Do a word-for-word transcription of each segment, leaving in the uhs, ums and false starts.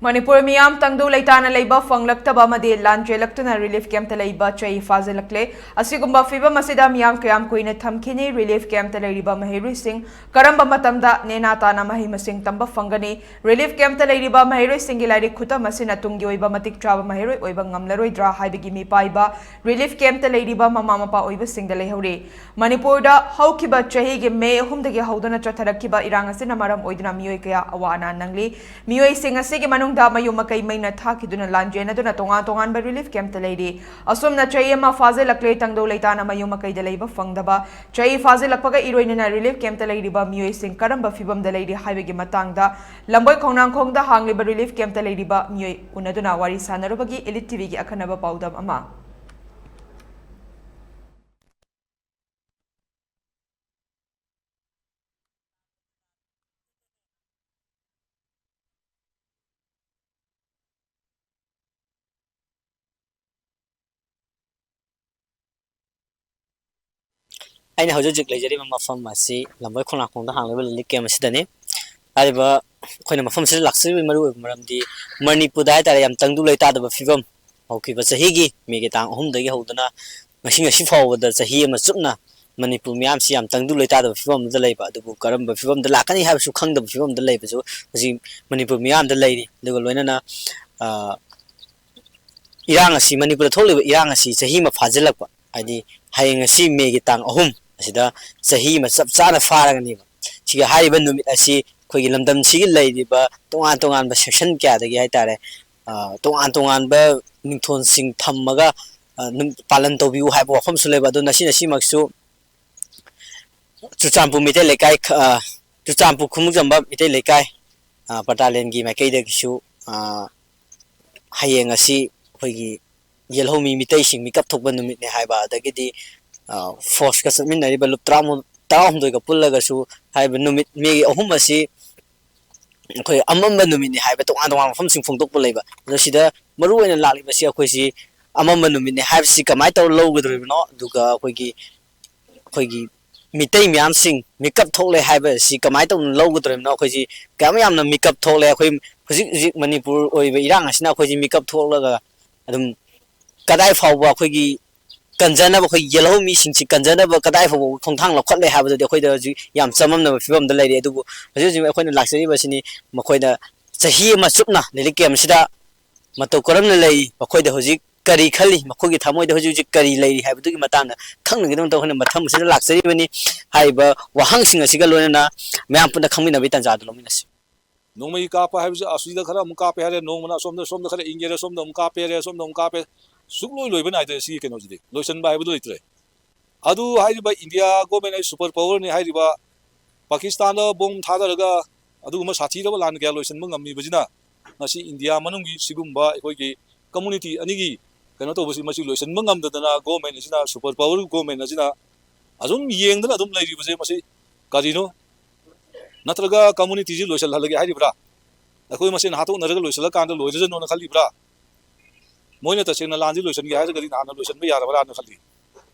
ꯃꯅꯤꯄꯨꯔ ꯃꯤꯌꯥꯝ ꯇꯪꯗꯨ ꯂꯩꯇꯥꯅ ꯂꯩꯕ ꯐꯪꯂꯛꯇꯕ ꯑꯃꯗꯤ ꯂꯥꯟ ꯆꯦꯜꯂꯛꯇꯨꯅ ꯔꯤꯂꯤꯐ ꯀꯦꯝꯞꯇ ꯂꯩꯕ ꯆꯍꯤ ꯐꯥꯖꯤꯜꯂꯛꯂꯦ꯫ ꯑꯁꯤꯒꯨꯝꯕ ꯐꯤꯚꯝ ꯑꯁꯤꯗ ꯃꯤꯌꯥꯝ ꯀꯌꯥꯝ ꯀꯨꯏꯅ ꯊꯝꯈꯤꯅꯤ? ꯔꯤꯂꯤꯐ ꯀꯦꯝꯞꯇ ꯂꯩꯔꯤꯕ ꯃꯍꯩꯔꯣꯏꯁꯤꯡ ꯀꯔꯝꯕ ꯃꯇꯝꯗ ꯅꯦꯅꯥ ꯇꯥꯅ ꯃꯍꯩ ꯃꯁꯤꯡ ꯇꯝꯕ ꯐꯪꯒꯅꯤ? ꯔꯤꯂꯤꯐ ꯀꯦꯝꯞꯇ ꯂꯩꯔꯤꯕ ꯃꯍꯩꯔꯣꯏꯁꯤꯡꯒꯤ ꯂꯥꯏꯔꯤꯛ ꯈꯨꯇꯝ ꯑꯁꯤꯅ ꯇꯨꯡꯒꯤ ꯑꯣꯏꯕ ꯃꯇꯤꯛ ꯆꯥꯕ ꯃꯍꯩꯔꯣꯏ ꯑꯣꯏꯕ ꯉꯝꯂꯔꯣꯏꯗ꯭ꯔꯥ ꯍꯥꯏꯕꯒꯤ ꯃꯤꯄꯥꯏꯕ ꯔꯤꯂꯤꯐ ꯀꯦꯝꯞꯇ ꯂꯩꯔꯤꯕ ꯃꯃꯥ ꯃꯄꯥ ꯑꯣꯏꯕꯁꯤꯡꯗ ꯂꯩꯍꯧꯔꯤ꯫ ꯃꯅꯤꯄꯨꯔꯗ ꯍꯧꯈꯤꯕ ꯆꯍꯤꯒꯤ ꯃꯦ ꯑꯍꯨꯝꯗꯒꯤ ꯍꯧꯗꯨꯅ ꯆꯠꯊꯔꯛꯈꯤꯕ ꯏꯔꯥꯡ ꯑꯁꯤꯅ ꯃꯔꯝ ꯑꯣꯏꯗꯨꯅ ꯃꯤꯑꯣꯏ ꯀꯌꯥ ꯑꯋꯥ ꯑꯅꯥ ꯅꯪꯂꯤ꯫ ꯃꯤꯑꯣꯏꯁꯤꯡ ꯑꯁꯤꯒꯤ ꯃꯅꯨꯡꯗ ꯃꯌꯨꯝ ꯃꯀꯩ ꯃꯩꯅ ꯊꯥꯈꯤꯗꯨꯅ ꯂꯥꯟꯖꯦꯟꯅꯗꯨꯅ ꯇꯣꯉꯥꯟ ꯇꯣꯉꯥꯟꯕ ꯔꯤꯂꯤꯐ ꯀꯦꯝꯞꯇ ꯂꯩꯔꯤ꯫ ꯑꯁꯨꯝꯅ ꯆꯍꯤ ꯑꯃ ꯐꯥꯖꯤꯜꯂꯛꯂꯦ ꯇꯪꯗꯧ ꯂꯩꯇꯥꯅ ꯃꯌꯨꯝ ꯃꯀꯩꯗ ꯂꯩꯕ ꯐꯪꯗꯕ꯫ ꯆꯍꯤ ꯐꯥꯖꯤꯜꯂꯛꯄꯒ ꯏꯔꯣꯏꯅꯅ ꯔꯤꯂꯤꯐ ꯀꯦꯝꯞꯇ ꯂꯩꯔꯤꯕ ꯃꯤꯑꯣꯏꯁꯤꯡ ꯀꯔꯝꯕ ꯐꯤꯕꯝꯗ ꯂꯩꯔꯤ ꯍꯥꯏꯕꯒꯤ ꯃꯇꯥꯡꯗ ꯂꯝꯕꯣꯏ ꯈꯣꯡꯅꯥꯡꯈꯣꯡꯗ ꯍꯥꯡꯂꯤꯕ ꯔꯤꯂꯤꯐ ꯀꯦꯝꯞꯇ ꯂꯩꯔꯤꯕ ꯃꯤꯑꯣꯏ ꯎꯅꯗꯨꯅ ꯋꯥꯔꯤ ꯁꯥꯟꯅꯔꯨꯕꯒꯤ ꯏꯂꯤꯠ ꯇꯤꯚꯤꯒꯤ ꯑꯈꯟꯅꯕ ꯄꯥꯎꯗꯝ ꯑꯃ꯫ ꯑꯩꯅ ꯍꯧꯖꯤꯛ ꯍꯧꯖꯤꯛ ꯂꯩꯖꯔꯤꯕ ꯃꯐꯝ ꯑꯁꯤ ꯂꯝꯕꯣꯏ ꯈꯣꯡꯅꯥꯡꯈꯣꯡꯗ ꯍꯥꯡꯂꯤꯕ ꯔꯤꯂꯤꯐ ꯀꯦꯝꯞ ꯑꯁꯤꯗꯅꯤ꯫ ꯍꯥꯏꯔꯤꯕ ꯑꯩꯈꯣꯏꯅ ꯃꯐꯝ ꯑꯁꯤꯗ ꯂꯥꯛꯆꯔꯤꯕꯒꯤ ꯃꯔꯨꯑꯣꯏꯕ ꯃꯔꯝꯗꯤ ꯃꯅꯤꯄꯨꯔꯗ ꯍꯥꯏꯇꯥꯔꯦ ꯌꯥꯝ ꯇꯪꯗꯨ ꯂꯩꯇꯥꯗꯕ ꯐꯤꯕꯝ ꯍꯧꯈꯤꯕ ꯆꯍꯤꯒꯤ ꯃꯦꯒꯤ ꯇꯥꯡ ꯑꯍꯨꯝꯗꯒꯤ ꯍꯧꯗꯨꯅ ꯉꯁꯤ, ꯉꯁꯤ ꯐꯥꯎꯕꯗ ꯆꯍꯤ ꯑꯃ ꯆꯨꯞꯅ ꯃꯅꯤꯄꯨꯔ ꯃꯤꯌꯥꯝꯁꯤ ꯌꯥꯝ ꯇꯪꯗꯨ ꯂꯩꯇꯥꯗꯕ ꯐꯤꯕꯝ ꯑꯃꯗ ꯂꯩꯕ, ꯑꯗꯨꯕꯨ ꯀꯔꯝꯕ ꯐꯤꯕꯝꯗ ꯂꯥꯛꯀꯅꯤ ꯍꯥꯏꯕꯁꯨ ꯈꯪꯗꯕ ꯐꯤꯕꯝꯗ ꯂꯩꯕꯁꯨ ꯍꯧꯖꯤꯛ ꯃꯅꯤꯄꯨꯔ ꯃꯤꯌꯥꯝꯗ ꯂꯩꯔꯤ꯫ ꯑꯗꯨꯒ ꯂꯣꯏꯅꯅ, ꯑ, ꯏꯔꯥꯡ ꯑꯁꯤ, ꯃꯅꯤꯄꯨꯔꯗ ꯊꯣꯛꯂꯤꯕ ꯏꯔꯥꯡ ꯑꯁꯤ ꯆꯍꯤ ꯑꯃ ꯐꯥꯖꯤꯜꯂꯛꯄ, ꯍꯥꯏꯗꯤ ꯍꯌꯦꯡ ꯉꯁꯤ ꯃꯦꯒꯤ ꯇꯥꯡ ꯑꯍꯨꯝ ꯑꯁꯤꯗ ꯆꯍꯤ ꯑꯃ ꯆꯞ ꯆꯥꯅ ꯐꯥꯔꯒꯅꯦꯕ꯫ ꯁꯤꯒꯤ ꯍꯥꯏꯔꯤꯕ ꯅꯨꯃꯤꯠ ꯑꯁꯤ ꯑꯩꯈꯣꯏꯒꯤ ꯂꯝꯗꯝꯁꯤꯒꯤ ꯂꯩꯔꯤꯕ ꯇꯣꯉꯥꯟ ꯇꯣꯉꯥꯟꯕ ꯁꯦꯛꯁꯟ ꯀꯌꯥꯗꯒꯤ ꯍꯥꯏꯇꯥꯔꯦ, ꯑ, ꯇꯣꯉꯥꯟ ꯇꯣꯉꯥꯟꯕ ꯃꯤꯡꯊꯣꯟꯁꯤꯡ ꯊꯝꯃꯒ, ꯑ, ꯅꯨꯝ-, ꯄꯥꯂꯟ ꯇꯧꯕꯤꯌꯨ ꯍꯥꯏꯕ ꯋꯥꯐꯝꯁꯨ ꯂꯩꯕ꯫ ꯑꯗꯣ ꯉꯁꯤ, ꯉꯁꯤꯃꯛꯁꯨ ꯆꯨꯔꯆꯥꯟꯄꯨꯔ ꯃꯤꯇꯩ ꯂꯩꯀꯥꯏ, ꯑ, ꯆꯨꯔꯆꯥꯟꯄꯨꯔ ꯈꯨꯃꯨꯛꯖꯝꯕ ꯃꯤꯇꯩ ꯂꯩꯀꯥꯏ, ꯑ, ꯄꯇꯥꯂꯦꯟꯒꯤ ꯃꯥꯏꯀꯩꯗꯒꯤꯁꯨ, ꯑ, ꯍꯌꯦꯡ ꯑꯁꯤ ꯑꯩꯈꯣꯏꯒꯤ ꯌꯦꯜꯍꯧꯃꯤ ꯃꯤꯇꯩꯁꯤꯡ ꯃꯤꯀꯞ ꯊꯣꯛꯄ ꯅꯨꯃꯤꯠꯅꯦ ꯍꯥꯏꯕ, ꯑꯗꯒꯤꯗꯤ, ꯑ, ꯐꯣꯔꯁꯀ ꯆꯠꯃꯤꯟꯅꯔꯤꯕ ꯂꯨꯞ ꯇꯔꯥꯃꯨꯛ-, ꯇꯔꯥꯍꯨꯝꯗꯣꯏꯒ ꯄꯨꯜꯂꯒꯁꯨ ꯍꯥꯏꯔꯤꯕ ꯅꯨꯃꯤꯠ ꯃꯦꯒꯤ ꯑꯍꯨꯝ ꯑꯁꯤ ꯑꯩꯈꯣꯏ ꯑꯃꯝꯕ ꯅꯨꯃꯤꯠꯅꯤ ꯍꯥꯏꯕ ꯇꯣꯉꯥꯟ ꯇꯣꯉꯥꯟꯕ ꯃꯐꯝꯁꯤꯡ ꯐꯣꯡꯗꯣꯛꯄ ꯂꯩꯕ꯫ ꯑꯗꯣ ꯁꯤꯗ ꯃꯔꯨ ꯑꯣꯏꯅ ꯂꯥꯛꯂꯤꯕꯁꯤ ꯑꯩꯈꯣꯏꯁꯤ ꯑꯃꯝꯕ ꯅꯨꯃꯤꯠꯅꯤ ꯍꯥꯏꯕꯁꯤ ꯀꯃꯥꯏꯅ ꯇꯧꯔ ꯂꯧꯒꯗꯧꯔꯤꯕꯅꯣ? ꯑꯗꯨꯒ ꯑꯩꯈꯣꯏꯒꯤ, ꯑꯩꯈꯣꯏꯒꯤ ꯃꯤꯇꯩ ꯃꯌꯥꯝꯁꯤꯡ ꯃꯤꯀꯞ ꯊꯣꯛꯂꯦ ꯍꯥꯏꯕꯁꯤ ꯀꯃꯥꯏꯅ ꯇꯧꯅ ꯂꯧꯒꯗꯧꯔꯤꯕꯅꯣ? ꯑꯩꯈꯣꯏꯁꯤ ꯀꯌꯥꯝ ꯌꯥꯝꯅ ꯃꯤꯀꯞ ꯊꯣꯛꯂꯦ? ꯑꯩꯈꯣꯏ ꯍꯧꯖꯤꯛ ꯍꯧꯖꯤꯛ ꯃꯅꯤꯄꯨꯔ ꯑꯣꯏꯔꯤꯕ ꯏꯔꯥꯡ ꯑꯁꯤꯅ ꯑꯩꯈꯣꯏꯁꯤ ꯃꯤꯀꯞ ꯊꯣꯛꯂꯒ ꯑꯗꯨꯝ ꯀꯗꯥꯏ ꯐꯥꯎꯕ ꯑꯩꯈꯣꯏꯒꯤ ꯀꯟꯖꯅꯕ, ꯑꯩꯈꯣꯏ ꯌꯦꯜꯍꯧ ꯃꯤꯁꯤꯡꯁꯤ ꯀꯟꯖꯅꯕ ꯀꯗꯥꯏ ꯐꯥꯎꯕ ꯈꯣꯡꯊꯥꯡ ꯂꯧꯈꯠꯂꯦ ꯍꯥꯏꯕꯗꯨꯗꯤ ꯑꯩꯈꯣꯏꯗ ꯍꯧꯖꯤꯛ ꯌꯥꯝ ꯆꯃꯝꯅꯕ ꯐꯤꯕꯝꯗ ꯂꯩꯔꯤ꯫ ꯑꯗꯨꯕꯨ ꯍꯧꯖꯤꯛ ꯍꯧꯖꯤꯛ ꯑꯩꯈꯣꯏꯅ ꯂꯥꯛꯆꯔꯤꯕꯁꯤꯅꯤ, ꯃꯈꯣꯏꯗ ꯆꯍꯤ ꯑꯃ ꯆꯨꯞꯅ ꯂꯤꯂꯤꯠ ꯀꯦꯝꯁꯤꯗ ꯃꯇꯧ ꯀꯔꯝꯅ ꯂꯩ, ꯃꯈꯣꯏꯗ ꯍꯧꯖꯤꯛ ꯀꯔꯤ ꯈꯜꯂꯤ, ꯃꯈꯣꯏꯒꯤ ꯊꯃꯣꯏꯗ ꯍꯧꯖꯤꯛ ꯍꯧꯖꯤꯛ ꯀꯔꯤ ꯂꯩꯔꯤ ꯍꯥꯏꯕꯗꯨꯒꯤ ꯃꯇꯥꯡꯗ ꯈꯪꯅꯒꯤꯗꯃꯛꯇ ꯑꯩꯈꯣꯏꯅ ꯃꯊꯪ ꯑꯁꯤꯗ ꯂꯥꯛꯆꯔꯤꯕꯅꯤ꯫ ꯍꯥꯏꯔꯤꯕ ꯋꯥꯍꯪꯁꯤꯡ ꯑꯁꯤꯒ ꯂꯣꯏꯅꯅ ꯃꯌꯥꯝ ꯄꯨꯟꯅ ꯈꯪꯃꯤꯟꯅꯕꯒꯤ ꯇꯥꯟꯖꯥꯗꯨ ꯂꯧꯃꯤꯟꯅꯁꯤ꯫ ꯅꯣꯡꯃꯩ ꯀꯥꯞꯄ ꯍꯥꯏꯕꯁꯤ ꯑꯁꯤꯗ ꯈꯔ ꯑꯃꯨꯛ ꯀꯥꯞꯄꯦ ꯍꯥꯏꯔꯦ, ꯅꯣꯡꯃꯅ ꯑꯁꯣꯝꯗ, ꯁꯣꯝꯗ ꯈꯔ ꯏꯪꯒꯦꯔꯦ, ꯁꯣꯝꯗ ꯑꯃꯨꯛ ꯀꯥꯞꯄꯦ ꯍꯥꯏꯔꯦ, ꯁꯣꯝꯗ ꯑꯃꯨꯛ ꯀꯥꯞꯄꯦ꯫ ꯁꯨꯛꯂꯣꯏ ꯂꯣꯏꯕ ꯅꯥꯏꯗ꯭ꯔꯦ ꯁꯤꯒꯤ ꯀꯩꯅꯣꯁꯤꯗꯤ, ꯂꯣꯏꯁꯤꯟꯕ ꯍꯥꯏꯕꯗꯨ ꯂꯩꯇ꯭ꯔꯦ꯫ ꯑꯗꯨ ꯍꯥꯏꯔꯤꯕ ꯏꯟꯗꯤꯌꯥ ꯒꯣꯔꯃꯦꯟ ꯍꯥꯏ ꯁꯨꯄꯔ ꯄꯋꯔꯅꯤ ꯍꯥꯏꯔꯤꯕ ꯄꯥꯀꯤꯁꯇꯥꯟꯗ ꯕꯣꯝ ꯊꯥꯗꯔꯒ ꯑꯗꯨꯒꯨꯝꯕ ꯁꯥꯊꯤꯔꯕ ꯂꯥꯟ ꯀꯌꯥ ꯂꯣꯏꯁꯤꯟꯕ ꯉꯝꯃꯤꯕꯁꯤꯅ ꯉꯁꯤ ꯏꯟꯗꯤꯌꯥ ꯃꯅꯨꯡꯒꯤ ꯁꯤꯒꯨꯝꯕ ꯑꯩꯈꯣꯏꯒꯤ ꯀꯝꯃꯨꯅꯤꯇꯤ ꯑꯅꯤꯒꯤ ꯀꯩꯅꯣ ꯇꯧꯕꯁꯤ ꯃꯁꯤ ꯂꯣꯏꯁꯤꯟꯕ ꯉꯝꯗꯗꯅ ꯒꯣꯔꯃꯦꯟ ꯑꯁꯤꯅ, ꯁꯨꯄꯔ ꯄꯋꯔ ꯒꯣꯔꯃꯦꯟ ꯑꯁꯤꯅ ꯑꯗꯨꯝ ꯌꯦꯡꯗꯅ ꯑꯗꯨꯝ ꯂꯩꯔꯤꯕꯁꯦ ꯃꯁꯤ ꯀꯔꯤꯅꯣ? ꯅꯠꯇ꯭ꯔꯒ ꯀꯝꯃꯨꯅꯤꯇꯤꯁꯤ ꯂꯣꯏꯁꯤꯜꯍꯜꯂꯒꯦ ꯍꯥꯏꯔꯤꯕ꯭ꯔꯥ? ꯑꯩꯈꯣꯏ ꯃꯁꯦꯟ ꯍꯥꯠꯇꯣꯛꯅꯔꯒ ꯂꯣꯏꯁꯤꯜꯂꯀꯥꯟꯗ ꯂꯣꯏꯔꯖꯅꯣꯅ ꯈꯜꯂꯤꯕ꯭ꯔꯥ? ꯃꯣꯏꯅ ꯇꯁꯦꯡꯅ ꯂꯥꯟꯁꯤ ꯂꯣꯏꯁꯤꯟꯒꯦ ꯍꯥꯏꯔꯒꯗꯤ ꯅꯍꯥꯟꯅ ꯂꯣꯏꯁꯤꯟꯕ ꯌꯥꯔꯕ꯭ꯔꯥꯅ ꯈꯜꯂꯤ꯫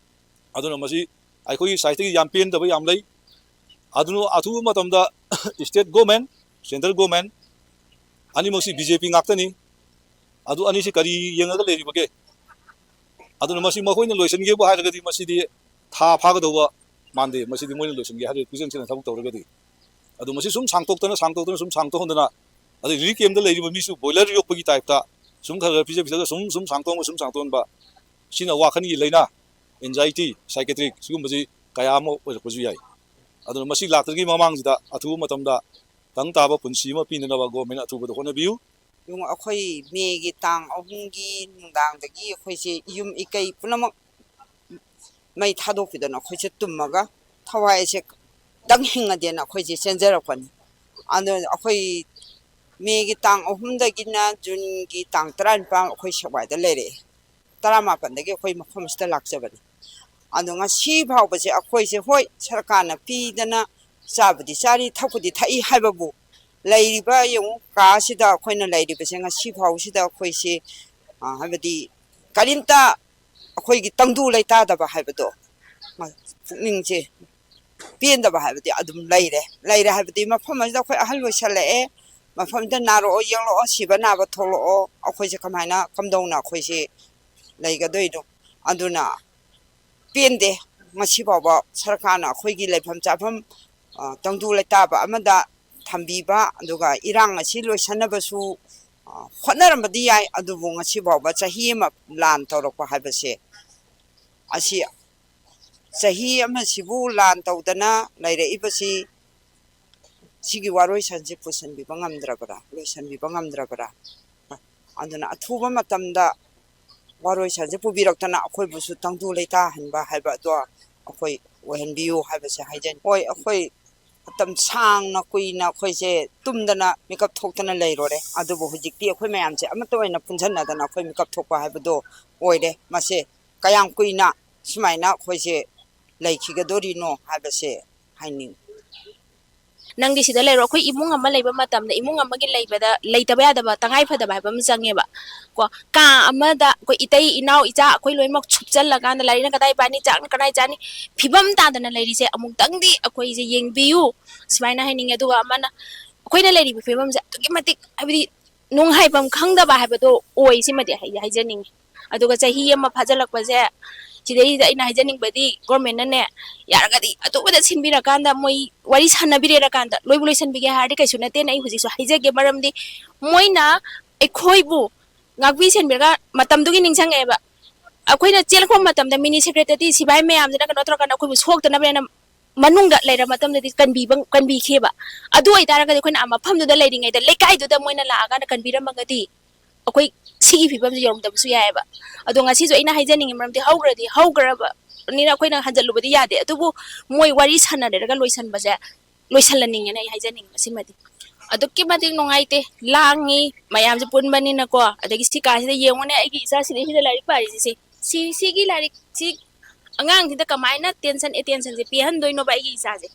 ꯑꯗꯨꯅ ꯃꯁꯤ ꯑꯩꯈꯣꯏꯒꯤ ꯁꯥꯏꯠꯇꯒꯤ ꯌꯥꯝ ꯄꯦꯟꯗꯕ ꯌꯥꯝ ꯂꯩ꯫ ꯑꯗꯨꯅ ꯑꯊꯨꯕ ꯃꯇꯝꯗ ꯁ꯭ꯇꯦꯠ ꯒꯣꯔꯃꯦꯟ, ꯁꯦꯟꯇ꯭ꯔꯦꯜ ꯒꯣꯔꯃꯦꯟ ꯑꯅꯤꯃꯛꯁꯤ ꯕꯤ ꯖꯦ ꯄꯤ ꯉꯥꯛꯇꯅꯤ꯫ ꯑꯗꯨ ꯑꯅꯤꯁꯤ ꯀꯔꯤ ꯌꯦꯡꯉꯒ ꯂꯩꯔꯤꯕꯒꯦ? ꯑꯗꯨꯅ ꯃꯁꯤ ꯃꯈꯣꯏꯅ ꯂꯣꯏꯁꯤꯟꯒꯦꯕꯨ ꯍꯥꯏꯔꯒꯗꯤ ꯃꯁꯤꯗꯤ ꯊꯥ ꯐꯥꯒꯗꯧꯕ ꯃꯥꯟꯗꯦ꯫ ꯃꯁꯤꯗꯤ ꯃꯣꯏꯅ ꯂꯣꯏꯁꯤꯟꯒꯦ ꯍꯥꯏꯔꯒꯗꯤ ꯄꯤꯁꯦꯟ ꯁꯦꯟꯅ ꯊꯕꯛ ꯇꯧꯔꯒꯗꯤ꯫ ꯑꯗꯨ ꯃꯁꯤ ꯁꯨꯝ ꯁꯥꯡꯇꯣꯛꯇꯅ, ꯁꯥꯡꯇꯣꯛꯇꯅ, ꯁꯨꯝ ꯁꯥꯡꯇꯣꯛꯍꯟꯗꯅ, ꯑꯗꯩ ꯔꯤꯂꯤꯐ ꯀꯦꯝꯞꯇ ꯂꯩꯔꯤꯕ ꯃꯤꯁꯨ ꯕꯣꯏꯂꯔ ꯌꯣꯛꯄꯒꯤ ꯇꯥꯏꯞꯇ ꯁꯨꯝ ꯈꯔ ꯈꯔ ꯄꯤꯖ ꯄꯤꯖꯔꯒ ꯁꯨꯝ ꯁꯨꯝ ꯁꯥꯡꯇꯣꯛꯍꯟꯕ, ꯁꯨꯝ ꯁꯥꯡꯇꯣꯛꯍꯟꯕ, ꯁꯤꯅ ꯋꯥꯈꯜꯒꯤ ꯂꯥꯏꯅꯥ, ꯑꯦꯟꯖꯥꯏꯇꯤ, ꯁꯥꯏꯀꯦꯇ꯭ꯔꯤꯛ, ꯁꯤꯒꯨꯝꯕꯁꯤ ꯀꯌꯥ ꯑꯃ ꯑꯣꯏꯔꯛꯄꯁꯨ ꯌꯥꯏ꯫ ꯑꯗꯨꯅ ꯃꯁꯤ ꯂꯥꯛꯇ꯭ꯔꯤꯉꯩ ꯃꯃꯥꯡꯁꯤꯗ ꯑꯊꯨꯕ ꯃꯇꯝꯗ ꯇꯪ ꯇꯥꯕ ꯄꯨꯟꯁꯤ ꯑꯃ ꯄꯤꯅꯅꯕ ꯒꯣꯔꯃꯦꯟ ꯑꯊꯨꯕꯗ ꯍꯣꯠꯅꯕꯤꯌꯨ꯫ ꯌꯦꯡꯉꯣ, ꯑꯩꯈꯣꯏ ꯃꯦꯒꯤ ꯇꯥꯡ ꯑꯍꯨꯝꯒꯤ ꯅꯨꯡꯗꯥꯡꯗꯒꯤ ꯑꯩꯈꯣꯏꯁꯦ ꯌꯨꯝ ꯏꯀꯩ ꯄꯨꯝꯅꯃꯛ ꯃꯩ ꯊꯥꯗꯣꯛꯄꯤꯗꯅ ꯑꯩꯈꯣꯏꯁꯦ ꯇꯨꯝꯃꯒ ꯊꯋꯥꯏꯁꯦ ꯇꯪ ꯍꯤꯡꯉꯗꯦꯅ ꯑꯩꯈꯣꯏꯁꯦ ꯆꯦꯟꯖꯔꯛꯄꯅꯤ꯫ ꯑꯗꯣ ꯑꯩꯈꯣꯏ ꯃꯦꯒꯤ ꯇꯥꯡ ꯑꯍꯨꯝꯗꯒꯤꯅ ꯖꯨꯟꯒꯤ ꯇꯥꯡ ꯇꯔꯥꯅꯤꯄꯥꯟ ꯑꯩꯈꯣꯏ ꯁꯦꯛꯃꯥꯏꯗ ꯂꯩꯔꯛꯑꯦ꯫ ꯇꯔꯥꯃꯥꯄꯟꯗꯒꯤ ꯑꯩꯈꯣꯏ ꯃꯐꯝ ꯑꯁꯤꯗ ꯂꯥꯛꯆꯕꯅꯤ꯫ ꯑꯗꯣ ꯉꯁꯤ ꯐꯥꯎꯕꯁꯦ ꯑꯩꯈꯣꯏꯁꯦ, ꯍꯣꯏ, ꯁꯔꯀꯥꯔꯅ ꯄꯤꯗꯅ ꯆꯥꯕꯨꯗꯤ ꯆꯥꯔꯤ, ꯊꯛꯄꯨꯗꯤ ꯊꯛꯏ ꯍꯥꯏꯕꯕꯨ, ꯂꯩꯔꯤꯕ, ꯌꯦꯡꯉꯨ, ꯀꯥ ꯑꯁꯤꯗ ꯑꯩꯈꯣꯏꯅ ꯂꯩꯔꯤꯕꯁꯦ ꯉꯁꯤ ꯐꯥꯎꯁꯤꯗ ꯑꯩꯈꯣꯏꯁꯦ, ꯑ, ꯍꯥꯏꯕꯗꯤ ꯀꯔꯤꯝꯇ ꯑꯩꯈꯣꯏꯒꯤ ꯇꯪꯗꯨ ꯂꯩꯇꯥꯗꯕ ꯍꯥꯏꯕꯗꯣ, ꯃ-, ꯄꯨꯛꯅꯤꯡꯁꯦ ꯄꯦꯟꯗꯕ ꯍꯥꯏꯕꯗꯤ ꯑꯗꯨꯝ ꯂꯩꯔꯦ꯫ ꯂꯩꯔꯦ ꯍꯥꯏꯕꯗꯤ ꯃꯐꯝ ꯑꯁꯤꯗ ꯑꯩꯈꯣꯏ ꯑꯍꯜ ꯑꯣꯏꯁꯜꯂꯛꯑꯦ, ꯃꯐꯝꯗ ꯅꯥꯔꯛꯑꯣ ꯌꯦꯛꯂꯛꯑꯣ, ꯁꯤꯕ ꯅꯥꯕ ꯊꯣꯛꯂꯛꯑꯣ, ꯑꯩꯈꯣꯏꯁꯦ ꯀꯃꯥꯏꯅ, ꯀꯝꯗꯧꯅ ꯑꯩꯈꯣꯏꯁꯦ ꯂꯩꯒꯗꯣꯏꯅꯣ? ꯑꯗꯨꯅ ꯄꯦꯟꯗꯦ꯫ ꯉꯁꯤ ꯐꯥꯎꯕ ꯁꯔꯀꯥꯔꯅ ꯑꯩꯈꯣꯏꯒꯤ ꯂꯩꯐꯝ ꯆꯥꯐꯝ, ꯑ, ꯇꯪꯗꯨ ꯂꯩꯇꯥꯕ ꯑꯃꯗ ꯊꯝꯕꯤꯕ, ꯑꯗꯨꯒ ꯏꯔꯥꯡ ꯑꯁꯤ ꯂꯣꯏꯁꯤꯟꯅꯕꯁꯨ, ꯑ, ꯍꯣꯠꯅꯔꯝꯕꯗꯤ ꯌꯥꯏ, ꯑꯗꯨꯕꯨ ꯉꯁꯤ ꯐꯥꯎꯕ ꯆꯍꯤ ꯑꯃ ꯂꯥꯟ ꯇꯧꯔꯛꯄ ꯍꯥꯏꯕꯁꯦ, ꯑꯁꯤ ꯆꯍꯤ ꯑꯃꯁꯤꯕꯨ ꯂꯥꯟ ꯇꯧꯗꯅ ꯂꯩꯔꯛꯏꯕꯁꯤ, ꯁꯤꯒꯤ ꯋꯥꯔꯣꯏꯁꯤꯟꯁꯤ ꯄꯨꯁꯤꯟꯕꯤꯕ ꯉꯝꯗ꯭ꯔꯕ꯭ꯔꯥ, ꯂꯣꯏꯁꯤꯟꯕꯤꯕ ꯉꯝꯗ꯭ꯔꯕ꯭ꯔꯥ? ꯑꯗꯨꯅ ꯑꯊꯨꯕ ꯃꯇꯝꯗ ꯋꯥꯔꯣꯏꯁꯤꯟꯁꯤ ꯄꯨꯕꯤꯔꯛꯇꯅ ꯑꯩꯈꯣꯏꯕꯨꯁꯨ ꯇꯪꯗꯨ ꯂꯩꯇꯥꯍꯟꯕ ꯍꯥꯏꯕ ꯑꯗꯣ ꯑꯩꯈꯣꯏ ꯑꯣꯏꯍꯟꯕꯤꯌꯨ ꯍꯥꯏꯕꯁꯦ ꯍꯥꯏꯖꯅꯤꯡꯏ꯫ ꯍꯣꯏ, ꯑꯩꯈꯣꯏ ꯃꯇꯝ ꯁꯥꯡꯅ ꯀꯨꯏꯅ ꯑꯩꯈꯣꯏꯁꯦ ꯇꯨꯝꯗꯅ ꯃꯤꯀꯞ ꯊꯣꯛꯇꯅ ꯂꯩꯔꯨꯔꯦ, ꯑꯗꯨꯕꯨ ꯍꯧꯖꯤꯛꯇꯤ ꯑꯩꯈꯣꯏ ꯃꯌꯥꯝꯁꯦ ꯑꯃꯠꯇ ꯑꯣꯏꯅ ꯄꯨꯟꯁꯤꯟꯅꯗꯅ ꯑꯩꯈꯣꯏ ꯃꯤꯀꯞ ꯊꯣꯛꯄ ꯍꯥꯏꯕꯗꯣ ꯑꯣꯏꯔꯦ꯫ ꯃꯁꯦ ꯀꯌꯥꯝ ꯀꯨꯏꯅ ꯁꯨꯃꯥꯏꯅ ꯑꯩꯈꯣꯏꯁꯦ ꯂꯩꯈꯤꯒꯗꯣꯔꯤꯅꯣ ꯍꯥꯏꯕꯁꯦ ꯍꯥꯏꯅꯤꯡꯏ꯫ ꯅꯪꯗꯤ ꯁꯤꯗ ꯂꯩꯔꯣ꯫ ꯑꯩꯈꯣꯏ ꯏꯃꯨꯡ ꯑꯃ ꯂꯩꯕ ꯃꯇꯝꯗ, ꯏꯃꯨꯡ ꯑꯃꯒꯤ ꯂꯩꯕꯗ ꯂꯩꯇꯕ ꯌꯥꯗꯕ, ꯇꯉꯥꯏ ꯐꯗꯕ ꯍꯥꯏꯕ ꯑꯃ ꯆꯪꯉꯦꯕ꯫ ꯀꯣ, ꯀꯥ ꯑꯃꯗ ꯑꯩꯈꯣꯏ ꯏꯇꯩ ꯏꯅꯥꯎ ꯏꯆꯥ ꯑꯩꯈꯣꯏ ꯂꯣꯏꯅꯃꯛ ꯁꯨꯞꯆꯜꯂꯀꯥꯟꯗ ꯂꯥꯏꯔꯤꯛꯅ ꯀꯗꯥꯏ ꯄꯥꯅꯤ, ꯆꯥꯛꯅ ꯀꯗꯥꯏ ꯆꯥꯅꯤ, ꯐꯤꯕꯝ ꯇꯥꯗꯅ ꯂꯩꯔꯤꯁꯦ ꯑꯃꯨꯛꯇꯪꯗꯤ ꯑꯩꯈꯣꯏꯁꯦ ꯌꯦꯡꯕꯤꯌꯨ, ꯁꯨꯃꯥꯏꯅ ꯍꯥꯏꯅꯤꯡꯉꯦ꯫ ꯑꯗꯨꯒ ꯑꯃꯅ, ꯑꯩꯈꯣꯏꯅ ꯂꯩꯔꯤꯕ ꯐꯤꯕꯝꯁꯦ ꯑꯗꯨꯛꯀꯤ ꯃꯇꯤꯛ, ꯍꯥꯏꯕꯗꯤ, ꯅꯨꯡ ꯍꯥꯏꯐꯝ ꯈꯪꯗꯕ ꯍꯥꯏꯕꯗꯣ ꯑꯣꯏ꯫ ꯁꯤꯃꯗꯤ ꯑꯩ ꯍꯥꯏꯖꯅꯤꯡꯉꯤ꯫ ꯑꯗꯨꯒ ꯆꯍꯤ ꯑꯃ ꯐꯥꯖꯤꯜꯂꯛꯄꯁꯦ, ꯁꯤꯗꯩꯁꯤꯗ ꯑꯩꯅ ꯍꯥꯏꯖꯅꯤꯡꯕꯗꯤ, ꯒꯣꯔꯃꯦꯟꯅꯅꯦ, ꯌꯥꯔꯒꯗꯤ ꯑꯊꯨꯕꯗ ꯁꯤꯟꯕꯤꯔꯀꯥꯟꯗ, ꯃꯣꯏ ꯋꯥꯔꯤ ꯁꯥꯟꯅꯕꯤꯔꯦꯔꯀꯥꯟꯗ ꯂꯣꯏꯕꯨ ꯂꯣꯏꯁꯤꯟꯕꯤꯒꯦ ꯍꯥꯏꯔꯗꯤ ꯀꯩꯁꯨ ꯅꯠꯇꯦꯅ ꯑꯩ ꯍꯧꯖꯤꯛꯁꯨ ꯍꯥꯏꯖꯒꯦ꯫ ꯃꯔꯝꯗꯤ ꯃꯣꯏꯅ ꯑꯩꯈꯣꯏꯕꯨ ꯉꯥꯛꯄꯤ ꯁꯦꯟꯕꯤꯔꯒ ꯃꯇꯝꯗꯨꯒꯤ ꯅꯤꯡꯁꯤꯡꯉꯛꯑꯦꯕ꯫ ꯑꯩꯈꯣꯏꯅ ꯆꯦꯜꯂꯛꯄ ꯃꯇꯝꯗ ꯃꯤꯅꯤ ꯁꯦꯀ꯭ꯔꯦꯇꯔꯤ ꯁꯤꯐꯥꯏ ꯃꯌꯥꯝꯁꯤꯅ ꯀꯩꯅꯣ ꯇꯧꯔꯀꯥꯟꯗ ꯑꯩꯈꯣꯏꯕꯨ ꯁꯣꯛꯇꯅꯕꯅꯦꯅ ꯃꯅꯨꯡꯗ ꯂꯩꯔ ꯃꯇꯝꯗꯗꯤ ꯀꯟꯕꯤꯕ, ꯀꯟꯕꯤꯈꯤꯕ꯫ ꯑꯗꯨ ꯑꯣꯏꯇꯥꯔꯒꯗꯤ ꯑꯩꯈꯣꯏꯅ ꯑꯥ ꯃꯐꯝꯗꯨꯗ ꯂꯩꯔꯤꯉꯩꯗ, ꯂꯩꯀꯥꯏꯗꯨꯗ ꯃꯣꯏꯅ ꯂꯥꯛꯑꯀꯥꯟꯗ ꯀꯟꯕꯤꯔꯝꯃꯒꯗꯤ ꯑꯩꯈꯣꯏ ꯁꯤꯒꯤ ꯐꯤꯕꯝꯁꯤ ꯌꯧꯔꯝꯗꯕꯁꯨ ꯌꯥꯏꯑꯕ꯫ ꯑꯗꯣ ꯉꯁꯤꯁꯨ ꯑꯩꯅ ꯍꯥꯏꯖꯅꯤꯡꯉꯤ ꯃꯔꯝꯗꯤ ꯍꯧꯈ꯭ꯔꯗꯤ ꯍꯧꯈ꯭ꯔꯕꯅꯤꯅ ꯑꯩꯈꯣꯏꯅ ꯍꯟꯖꯜꯂꯨꯕꯗꯤ ꯌꯥꯗꯦ꯫ ꯑꯗꯨꯕꯨ ꯃꯣꯏ ꯋꯥꯔꯤ ꯁꯥꯟꯅꯔꯒ ꯂꯣꯏꯁꯟꯕꯁꯦ, ꯂꯣꯏꯁꯜꯍꯟꯅꯤꯡꯉꯦꯅ ꯑꯩ ꯍꯥꯏꯖꯅꯤꯡꯉꯤ ꯁꯤꯃꯗꯤ꯫ ꯑꯗꯨꯛꯀꯤ ꯃꯇꯤꯛ ꯅꯨꯡꯉꯥꯏꯇꯦ, ꯂꯥꯡꯉꯤ ꯃꯌꯥꯝꯁꯦ ꯄꯨꯟꯕꯅꯤꯅꯀꯣ꯫ ꯑꯗꯒꯤ ꯁꯤ ꯀꯥꯁꯤꯗ ꯌꯦꯡꯉꯨꯅꯦ, ꯑꯩꯒꯤ ꯏꯆꯥꯁꯤꯗꯩꯁꯤꯗ ꯂꯥꯏꯔꯤꯛ ꯄꯥꯔꯤꯁꯤꯁꯦ꯫ ꯁꯤ, ꯁꯤꯒꯤ ꯂꯥꯏꯔꯤꯛꯁꯤ ꯑꯉꯥꯡꯁꯤꯗ ꯀꯃꯥꯏꯅ tension, attentionꯁꯦ ꯄꯤꯍꯟꯗꯣꯏꯅꯣꯕ ꯑꯩꯒꯤ ꯏꯆꯥꯁꯦ?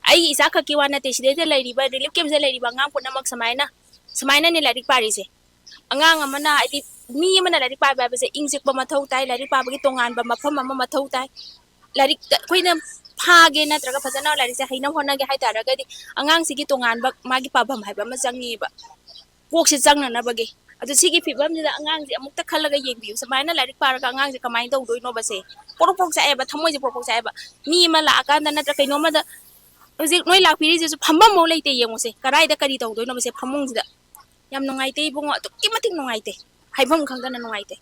ꯑꯩꯒꯤ ꯏꯆꯥ ꯈꯛꯀꯤ ꯋꯥ ꯅꯠꯇꯦ, ꯁꯤꯗꯩꯗ ꯂꯩꯔꯤꯕ relief campꯁꯤꯗ ꯂꯩꯔꯤꯕ ꯑꯉꯥꯡ ꯄꯨꯝꯅꯃꯛ ꯁꯨꯃꯥꯏꯅ, ꯁꯨꯃꯥꯏꯅꯅꯦ ꯂꯥꯏꯔꯤꯛ ꯄꯥꯔꯤꯁꯦ꯫ ꯑꯉꯥꯡ ꯑꯃꯅ, ꯍꯥꯏꯗꯤ, ꯃꯤ ꯑꯃꯅ ꯂꯥꯏꯔꯤꯛ ꯄꯥꯕ ꯍꯥꯏꯕꯁꯦ ꯏꯪ ꯆꯤꯛꯄ ꯃꯊꯧ ꯇꯥꯏ, ꯂꯥꯏꯔꯤꯛ ꯄꯥꯕꯒꯤ ꯇꯣꯉꯥꯟꯕ ꯃꯐꯝ ꯑꯃ ꯃꯊꯧ ꯇꯥꯏ꯫ ꯂꯥꯏꯔꯤꯛꯇ ꯑꯩꯈꯣꯏꯅ ꯐꯥꯒꯦ ꯅꯠꯇ꯭ꯔꯒ ꯐꯖꯅ ꯂꯥꯏꯔꯤꯛꯁꯦ ꯍꯩꯅꯕ ꯍꯣꯠꯅꯒꯦ ꯍꯥꯏ ꯇꯥꯔꯒꯗꯤ ꯑꯉꯥꯡꯁꯤꯒꯤ ꯇꯣꯉꯥꯟꯕ ꯃꯥꯒꯤ ꯄꯥꯐꯝ ꯍꯥꯏꯕ ꯑꯃ ꯆꯪꯉꯤꯕ, ꯀꯣꯛꯁꯦ ꯆꯪꯅꯅꯕꯒꯤ꯫ ꯑꯗꯨ ꯁꯤꯒꯤ ꯐꯤꯕꯝꯁꯤꯗ ꯑꯉꯥꯡꯁꯦ ꯑꯃꯨꯛꯇ ꯈꯜꯂꯒ ꯌꯦꯡꯕꯤꯌꯨ, ꯁꯨꯃꯥꯏꯅ ꯂꯥꯏꯔꯤꯛ ꯄꯥꯔꯒ ꯑꯉꯥꯡꯁꯦ ꯀꯃꯥꯏꯅ ꯇꯧꯗꯣꯏꯅꯣꯕꯁꯦ? ꯄꯣꯔꯣꯛ ꯄꯣꯔꯣꯛ ꯆꯥꯛꯑꯦꯕ, ꯊꯃꯣꯏꯁꯦ ꯄꯣꯔꯣꯛ ꯄꯣꯔꯣꯛ ꯆꯥꯛꯑꯦꯕ꯫ ꯃꯤ ꯑꯃ ꯂꯥꯛꯑꯀꯥꯟꯗ ꯅꯠꯇ꯭ꯔ ꯀꯩꯅꯣꯝꯃꯗ ꯍꯧꯖꯤꯛ ꯅꯣꯏ ꯂꯥꯛꯄꯤꯔꯤꯁꯤꯁꯨ ꯐꯝꯐꯝ ꯑꯃꯐꯥꯎ ꯂꯩꯇꯦ, ꯌꯦꯡꯉꯨꯁꯦ ꯀꯗꯥꯏꯗ ꯀꯔꯤ ꯇꯧꯗꯣꯏꯅꯣꯕꯁꯦ ꯐꯃꯨꯡꯁꯤꯗ꯫ ꯌꯥꯝ ꯅꯨꯡꯉꯥꯏꯇꯦ ꯏꯕꯨꯡꯉꯣ, ꯑꯗꯨꯛꯀꯤ ꯃꯇꯤꯛ ꯅꯨꯡꯉꯥꯏꯇꯦ, ꯍꯥꯏꯐꯝ ꯈꯪꯗꯅ ꯅꯨꯡꯉꯥꯏꯇꯦ꯫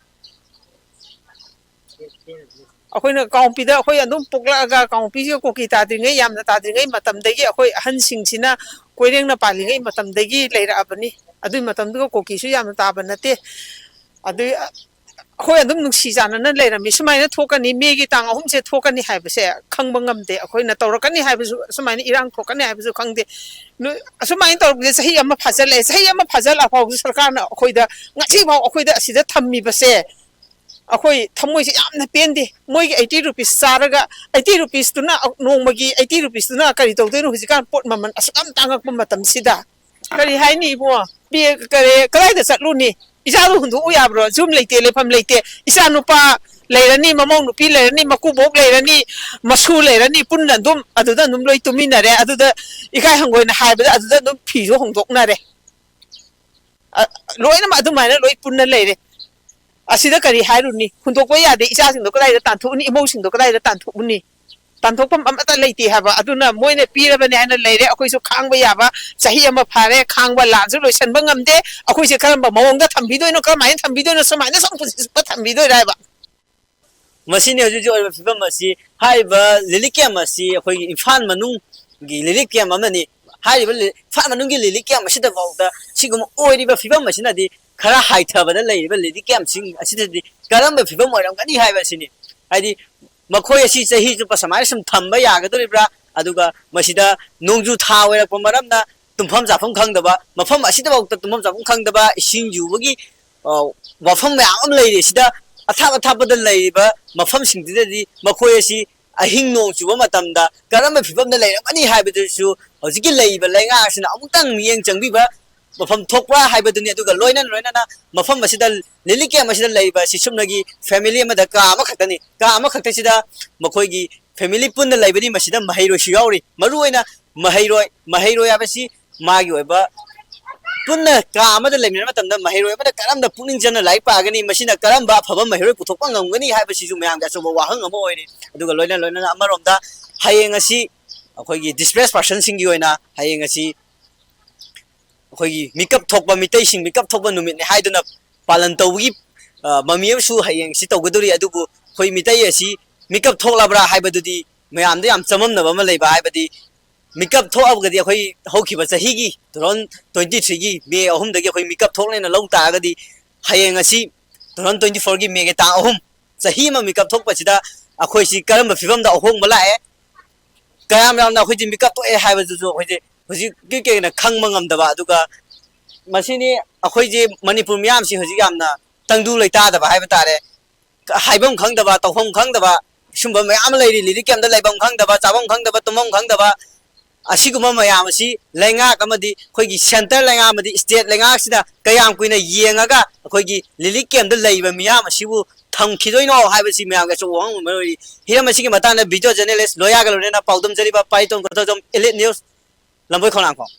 ꯑꯩꯈꯣꯏꯅ ꯀꯥꯡꯄꯣꯛꯄꯤꯗ ꯑꯩꯈꯣꯏ ꯑꯗꯨꯝ ꯄꯣꯛꯂꯛꯑꯒ ꯀꯥꯡꯄꯣꯛꯄꯤꯁꯤꯒ ꯀꯨꯀꯤ ꯇꯥꯗ꯭ꯔꯤꯉꯩ, ꯌꯥꯝꯅ ꯇꯥꯗ꯭ꯔꯤꯉꯩ ꯃꯇꯝꯗꯒꯤ ꯑꯩꯈꯣꯏ ꯑꯍꯟꯁꯤꯡꯁꯤꯅ ꯀꯣꯏꯔꯦꯡꯅ ꯄꯥꯜꯂꯤꯉꯩ ꯃꯇꯝꯗꯒꯤ ꯂꯩꯔꯛꯑꯕꯅꯤ꯫ ꯑꯗꯨꯒꯤ ꯃꯇꯝꯗꯨꯒ ꯀꯨꯀꯤꯁꯨ ꯌꯥꯝꯅ ꯇꯥꯕ ꯅꯠꯇꯦ꯫ ꯑꯗꯨ ꯑꯩꯈꯣꯏ ꯑꯗꯨꯝ ꯅꯨꯡꯁꯤ ꯆꯥꯟꯅꯅ ꯂꯩꯔꯝꯃꯤ꯫ ꯁꯨꯃꯥꯏꯅ ꯊꯣꯛꯀꯅꯤ, ꯃꯦꯒꯤ ꯇꯥꯡ ꯑꯍꯨꯝꯁꯦ ꯊꯣꯛꯀꯅꯤ ꯍꯥꯏꯕꯁꯦ ꯈꯪꯕ ꯉꯝꯗꯦ꯫ ꯑꯩꯈꯣꯏꯅ ꯇꯧꯔꯛꯀꯅꯤ ꯍꯥꯏꯕꯁꯨ, ꯁꯨꯃꯥꯏꯅ ꯏꯔꯥꯡ ꯊꯣꯛꯀꯅꯤ ꯍꯥꯏꯕꯁꯨ ꯈꯪꯗꯦ꯫ ꯅꯣꯏ ꯑꯁꯨꯃꯥꯏꯅ ꯇꯧꯔꯛꯄꯁꯦ ꯆꯍꯤ ꯑꯃ ꯐꯥꯖꯤꯜꯂꯛꯑꯦ꯫ ꯆꯍꯤ ꯑꯃ ꯐꯥꯖꯤꯜꯂꯛꯑ ꯐꯥꯎꯕ ꯁꯔꯀꯥꯔꯅ ꯑꯩꯈꯣꯏꯗ ꯉꯁꯤꯐꯥꯎ ꯑꯩꯈꯣꯏꯗ ꯑꯁꯤꯗ ꯊꯝꯃꯤꯕꯁꯦ ꯑꯩꯈꯣꯏ ꯊꯃꯣꯏꯁꯦ ꯌꯥꯝꯅ ꯄꯦꯟꯗꯦ꯫ ꯃꯣꯏꯒꯤ ꯑꯩꯠꯇꯤ ꯔꯨꯄꯤꯁ ꯆꯥꯔꯒ, ꯑꯩꯠꯇꯤ ꯔꯨꯄꯤꯁꯇꯨꯅ, ꯅꯣꯡꯃꯒꯤ ꯑꯩꯠꯇꯤ ꯔꯨꯄꯤꯁꯇꯨꯅ ꯀꯔꯤ ꯇꯧꯗꯣꯏꯅꯣ ꯍꯧꯖꯤꯛꯀꯥꯟ ꯄꯣꯠ ꯃꯃꯜ ꯑꯁꯨꯛ ꯌꯥꯝ ꯇꯥꯡꯉꯛꯄ ꯃꯇꯝꯁꯤꯗ? ꯀꯔꯤ ꯍꯥꯏꯅꯤ ꯏꯕꯨꯡꯉꯣ? ꯄꯦ-, ꯀꯔꯤ, ꯀꯗꯥꯏꯗ ꯆꯠꯂꯨꯅꯤ? ꯏꯆꯥꯗꯣ ꯍꯨꯟꯗꯣꯛꯎ ꯌꯥꯕ꯭ꯔꯣ? ꯌꯨꯝ ꯂꯩꯇꯦ, ꯂꯩꯐꯝ ꯂꯩꯇꯦ꯫ ꯏꯆꯥ ꯅꯨꯄꯥ ꯂꯩꯔꯅꯤ, ꯃꯃꯧ ꯅꯨꯄꯤ ꯂꯩꯔꯅꯤ, ꯃꯀꯨꯕꯣꯛ ꯂꯩꯔꯅꯤ, ꯃꯁꯨ ꯂꯩꯔꯅꯤ, ꯄꯨꯟꯅ ꯑꯗꯨꯝ ꯑꯗꯨꯗ ꯑꯗꯨꯝ ꯂꯣꯏ ꯇꯨꯃꯤꯟꯅꯔꯦ꯫ ꯑꯗꯨꯗ ꯏꯀꯥꯏ ꯍꯪꯒꯣꯏꯅ ꯍꯥꯏꯕꯗ ꯑꯗꯨꯗ ꯑꯗꯨꯝ ꯐꯤꯁꯨ ꯍꯣꯡꯗꯣꯛꯅꯔꯦ꯫ ꯑ, ꯂꯣꯏꯅꯃꯛ ꯑꯗꯨꯃꯥꯏꯅ ꯂꯣꯏ ꯄꯨꯟꯅ ꯂꯩꯔꯦ꯫ ꯑꯁꯤꯗ ꯀꯔꯤ ꯍꯥꯏꯔꯨꯅꯤ? ꯍꯨꯟꯗꯣꯛꯄ ꯌꯥꯗꯦ꯫ ꯏꯆꯥꯁꯤꯡꯗꯣ ꯀꯗꯥꯏꯗ ꯇꯥꯟꯊꯣꯛꯎꯅꯤ? ꯏꯃꯧꯁꯤꯡꯗꯣ ꯀꯗꯥꯏꯗ ꯇꯥꯟꯊꯣꯛꯎꯅꯤ? ꯇꯥꯟꯊꯣꯛꯐꯝ ꯑꯃꯠꯇ ꯂꯩꯇꯦ ꯍꯥꯏꯕ꯫ ꯑꯗꯨꯅ ꯃꯣꯏꯅ ꯄꯤꯔꯕꯅꯦ ꯍꯥꯏꯅ ꯂꯩꯔꯦ꯫ ꯑꯩꯈꯣꯏꯁꯨ ꯈꯥꯡꯕ ꯌꯥꯕ ꯆꯍꯤ ꯑꯃ ꯐꯥꯔꯦ, ꯈꯥꯡꯕ, ꯂꯥꯟꯁꯨ ꯂꯣꯏꯁꯟꯕ ꯉꯝꯗꯦ꯫ ꯑꯩꯈꯣꯏꯁꯦ ꯀꯔꯝꯕ ꯃꯑꯣꯡꯗ ꯊꯝꯕꯤꯗꯣꯏꯅꯣ, ꯀꯔꯝꯍꯥꯏꯅ ꯊꯝꯕꯤꯗꯣꯏꯅꯣ, ꯁꯨꯃꯥꯏꯅ ꯁꯨꯝ ꯄꯨꯟꯁꯤ ꯆꯨꯞꯄ ꯊꯝꯕꯤꯗꯣꯏꯔꯥ ꯍꯥꯏꯕ? ꯃꯁꯤꯅꯤ ꯍꯧꯖꯤꯛ ꯍꯧꯖꯤꯛ ꯑꯣꯏꯔꯤꯕ ꯐꯤꯕꯝ ꯑꯁꯤ꯫ ꯍꯥꯏꯔꯤꯕ ꯂꯤꯂꯤꯞ ꯀꯦꯝ ꯑꯁꯤ ꯑꯩꯈꯣꯏꯒꯤ ꯏꯝꯐꯥꯜ ꯃꯅꯨꯡꯒꯤ ꯂꯤꯂꯤꯞ ꯀꯦꯝ ꯑꯃꯅꯤ꯫ ꯍꯥꯏꯔꯤꯕ ꯂꯤ-, ꯏꯝꯐꯥꯜ ꯃꯅꯨꯡꯒꯤ ꯂꯤꯂꯤꯞ ꯀꯦꯝ ꯑꯁꯤꯗꯐꯥꯎꯗ ꯁꯤꯒꯨꯝꯕ ꯑꯣꯏꯔꯤꯕ ꯐꯤꯕꯝ ꯑꯁꯤꯅꯗꯤ, ꯈꯔ ꯍꯥꯏꯊꯕꯗ ꯂꯩꯔꯤꯕ ꯂꯤꯂꯤꯞ ꯀꯦꯝꯁꯤꯡ ꯑꯁꯤꯗꯗꯤ ꯀꯔꯝꯕ ꯐꯤꯕꯝ ꯑꯣꯏꯔꯝꯒꯅꯤ ꯍꯥꯏꯕꯁꯤꯅꯤ꯫ ꯍꯥꯏꯗꯤ, ꯃꯈꯣꯏ ꯑꯁꯤ ꯆꯍꯤ ꯆꯨꯞꯄ ꯁꯨꯃꯥꯏꯅ ꯁꯨꯝ ꯊꯝꯕ ꯌꯥꯒꯗꯧꯔꯤꯕ꯭ꯔꯥ? ꯑꯗꯨꯒ ꯃꯁꯤꯗ ꯅꯣꯡꯖꯨ ꯊꯥ ꯑꯣꯏꯔꯛꯄ ꯃꯔꯝꯅ ꯇꯨꯝꯐꯝ ꯆꯥꯐꯝ ꯈꯪꯗꯕ, ꯃꯐꯝ ꯑꯁꯤꯗꯐꯥꯎꯗ ꯇꯨꯝꯐꯝ ꯆꯥꯐꯝ ꯈꯪꯗꯕ, ꯏꯁꯤꯡ ꯌꯨꯕꯒꯤ, ꯑ, ꯋꯥꯐꯝ ꯃꯌꯥꯝ ꯑꯃ ꯂꯩꯔꯤ꯫ ꯁꯤꯗ ꯑꯊꯥꯞ ꯑꯊꯥꯞꯄꯗ ꯂꯩꯔꯤꯕ ꯃꯐꯝꯁꯤꯡꯗꯨꯗꯗꯤ ꯃꯈꯣꯏ ꯑꯁꯤ ꯑꯍꯤꯡ ꯅꯣꯡ ꯆꯨꯕ ꯃꯇꯝꯗ ꯀꯔꯝꯕ ꯐꯤꯕꯝꯗ ꯂꯩꯔꯝꯒꯅꯤ ꯍꯥꯏꯕꯗꯨꯁꯨ ꯍꯧꯖꯤꯛꯀꯤ ꯂꯩꯔꯤꯕ ꯂꯩꯉꯥꯛ ꯑꯁꯤꯅ ꯑꯃꯨꯛꯇꯪ ꯃꯤꯠꯌꯦꯡ ꯆꯪꯕꯤꯕ ꯃꯐꯝ ꯊꯣꯛꯄ꯭ꯔꯥ ꯍꯥꯏꯕꯗꯨꯅꯤ꯫ ꯑꯗꯨꯒ ꯂꯣꯏꯅ ꯂꯣꯏꯅꯅ ꯃꯐꯝ ꯑꯁꯤꯗ, ꯂꯤꯂꯤ ꯀꯦꯝ ꯑꯁꯤꯗ ꯂꯩꯕ ꯑꯁꯤ ꯁꯨꯞꯅꯒꯤ ꯐꯦꯃꯤꯂꯤ ꯑꯃꯗ ꯀꯥ ꯑꯃꯈꯛꯇꯅꯤ꯫ ꯀꯥ ꯑꯃꯈꯛꯇꯁꯤꯗ ꯃꯈꯣꯏꯒꯤ ꯐꯦꯃꯤꯂꯤ ꯄꯨꯟꯅ ꯂꯩꯕꯅꯤ꯫ ꯃꯁꯤꯗ ꯃꯍꯩꯔꯣꯏꯁꯨ ꯌꯥꯎꯔꯤ꯫ ꯃꯔꯨꯑꯣꯏꯅ ꯃꯍꯩꯔꯣꯏ, ꯃꯍꯩꯔꯣꯏ ꯍꯥꯏꯕꯁꯤ ꯃꯥꯒꯤ ꯑꯣꯏꯕ ꯄꯨꯟꯅ ꯀꯥ ꯑꯃꯗ ꯂꯩꯃꯤꯟꯅꯕ ꯃꯇꯝꯗ ꯃꯍꯩꯔꯣꯏ ꯑꯃꯅ ꯀꯔꯝꯅ ꯄꯨꯛꯅꯤꯡ ꯆꯪꯅ ꯂꯥꯏꯔꯤꯛ ꯄꯥꯒꯅꯤ, ꯃꯁꯤꯅ ꯀꯔꯝꯕ ꯑꯐꯕ ꯃꯍꯩꯔꯣꯏ ꯄꯨꯊꯣꯛꯄ ꯉꯝꯒꯅꯤ ꯍꯥꯏꯕꯁꯤꯁꯨ ꯃꯌꯥꯝꯒꯤ ꯑꯆꯧꯕ ꯋꯥꯍꯪ ꯑꯃ ꯑꯣꯏꯔꯤ꯫ ꯑꯗꯨꯒ ꯂꯣꯏꯅ ꯂꯣꯏꯅꯅ ꯑꯃꯔꯣꯝꯗ ꯍꯌꯦꯡ ꯑꯁꯤ ꯑꯩꯈꯣꯏꯒꯤ ꯗꯤꯁꯄ꯭ꯂꯦꯁ ꯄꯥꯔꯁꯟꯁꯤꯡꯒꯤ ꯑꯣꯏꯅ ꯍꯌꯦꯡ ꯑꯁꯤ ꯑꯩꯈꯣꯏꯒꯤ ꯃꯤꯀꯞ ꯊꯣꯛꯄ, ꯃꯤꯇꯩꯁꯤꯡ ꯃꯤꯀꯞ ꯊꯣꯛꯄ ꯅꯨꯃꯤꯠꯅꯤ ꯍꯥꯏꯗꯨꯅ ꯄꯥꯂꯟ ꯇꯧꯕꯒꯤ, ꯑ, ꯃꯃꯤ ꯑꯃꯁꯨ ꯍꯌꯦꯡꯁꯤ ꯇꯧꯒꯗꯧꯔꯤ꯫ ꯑꯗꯨꯕꯨ ꯑꯩꯈꯣꯏ ꯃꯤꯇꯩ ꯑꯁꯤ ꯃꯤꯀꯞ ꯊꯣꯛꯂꯕ꯭ꯔꯥ ꯍꯥꯏꯕꯗꯨꯗꯤ ꯃꯌꯥꯝꯗ ꯌꯥꯝ ꯆꯃꯝꯅꯕ ꯑꯃ ꯂꯩꯕ ꯍꯥꯏꯕꯗꯤ, ꯃꯤꯀꯞ ꯊꯣꯛꯑꯒꯗꯤ ꯑꯩꯈꯣꯏ ꯍꯧꯈꯤꯕ ꯆꯍꯤꯒꯤ two thousand twenty three ꯒꯤ ꯃꯦ ꯑꯍꯨꯝꯗꯒꯤ ꯑꯩꯈꯣꯏ ꯃꯤꯀꯞ ꯊꯣꯛꯂꯦꯅ ꯂꯧ ꯇꯥꯔꯒꯗꯤ, ꯍꯌꯦꯡ ꯑꯁꯤ two thousand twenty four ꯒꯤ ꯃꯦꯒꯤ ꯇꯥꯡ ꯑꯍꯨꯝ, ꯆꯍꯤ ꯑꯃ ꯃꯤꯀꯞ ꯊꯣꯛꯄꯁꯤꯗ ꯑꯩꯈꯣꯏꯁꯤ ꯀꯔꯝꯕ ꯐꯤꯕꯝꯗ ꯑꯍꯣꯡꯕ ꯂꯥꯛꯑꯦ, ꯀꯌꯥꯝ ꯌꯥꯝꯅ ꯑꯩꯈꯣꯏꯁꯤ ꯃꯤꯀꯞ ꯊꯣꯛꯑꯦ ꯍꯥꯏꯕꯗꯨꯁꯨ ꯑꯩꯈꯣꯏꯁꯦ ꯍꯧꯖꯤꯛꯀꯤ ꯀꯩꯅ ꯈꯪꯕ ꯉꯝꯗꯕ꯫ ꯑꯗꯨꯒ ꯃꯁꯤꯅꯤ ꯑꯩꯈꯣꯏꯁꯦ ꯃꯅꯤꯄꯨꯔ ꯃꯤꯌꯥꯝꯁꯤ ꯍꯧꯖꯤꯛ ꯌꯥꯝꯅ ꯇꯪꯗꯨ ꯂꯩꯇꯥꯗꯕ ꯍꯥꯏꯕ ꯇꯥꯔꯦ꯫ ꯍꯥꯏꯐꯝ ꯈꯪꯗꯕ, ꯇꯧꯐꯝ ꯈꯪꯗꯕ, ꯁꯨꯝꯕ ꯃꯌꯥꯝ ꯑꯃ ꯂꯩꯔꯤ꯫ ꯂꯤꯂꯤ ꯀꯦꯝꯗ ꯂꯩꯐꯝ ꯈꯪꯗꯕ, ꯆꯥꯐꯝ ꯈꯪꯗꯕ, ꯇꯨꯝꯐꯝ ꯈꯪꯗꯕ, ꯑꯁꯤꯒꯨꯝꯕ ꯃꯌꯥꯝ ꯑꯁꯤ ꯂꯩꯉꯥꯛ ꯑꯃꯗꯤ ꯑꯩꯈꯣꯏꯒꯤ ꯁꯦꯟꯇꯔ ꯂꯩꯉꯥꯛ ꯑꯃꯗꯤ ꯁ꯭ꯇꯦꯠ ꯂꯩꯉꯥꯛꯁꯤꯗ ꯀꯌꯥꯝ ꯀꯨꯏꯅ ꯌꯦꯡꯉꯒ ꯑꯩꯈꯣꯏꯒꯤ ꯂꯤꯂꯤ ꯀꯦꯝꯗ ꯂꯩꯔꯤꯕ ꯃꯤꯌꯥꯝ ꯑꯁꯤꯕꯨ ꯊꯝꯈꯤꯗꯣꯏꯅꯣ ꯍꯥꯏꯕꯁꯤ ꯃꯌꯥꯝꯒꯤ ꯑꯆꯧꯕ ꯋꯥꯍꯪ ꯑꯃ ꯑꯣꯏꯔꯤ꯫ ꯍꯤꯔꯝ ꯑꯁꯤꯒꯤ ꯃꯇꯥꯡꯗ ꯚꯤꯗꯤꯑꯣ ꯖꯔꯅꯦꯂꯤꯁ ꯂꯣꯌꯥꯒ ꯂꯣꯏꯅꯅ ꯄꯥꯎꯗꯝꯖꯔꯤꯕ ꯄꯥꯏꯇꯣꯟ ꯀꯣꯊꯣꯖꯝ, ꯏꯂꯤꯠ ꯅ꯭ꯌꯨꯁ, ꯂꯝꯕꯣꯏ ꯈꯣꯡꯅꯥꯡꯈꯣꯡ꯫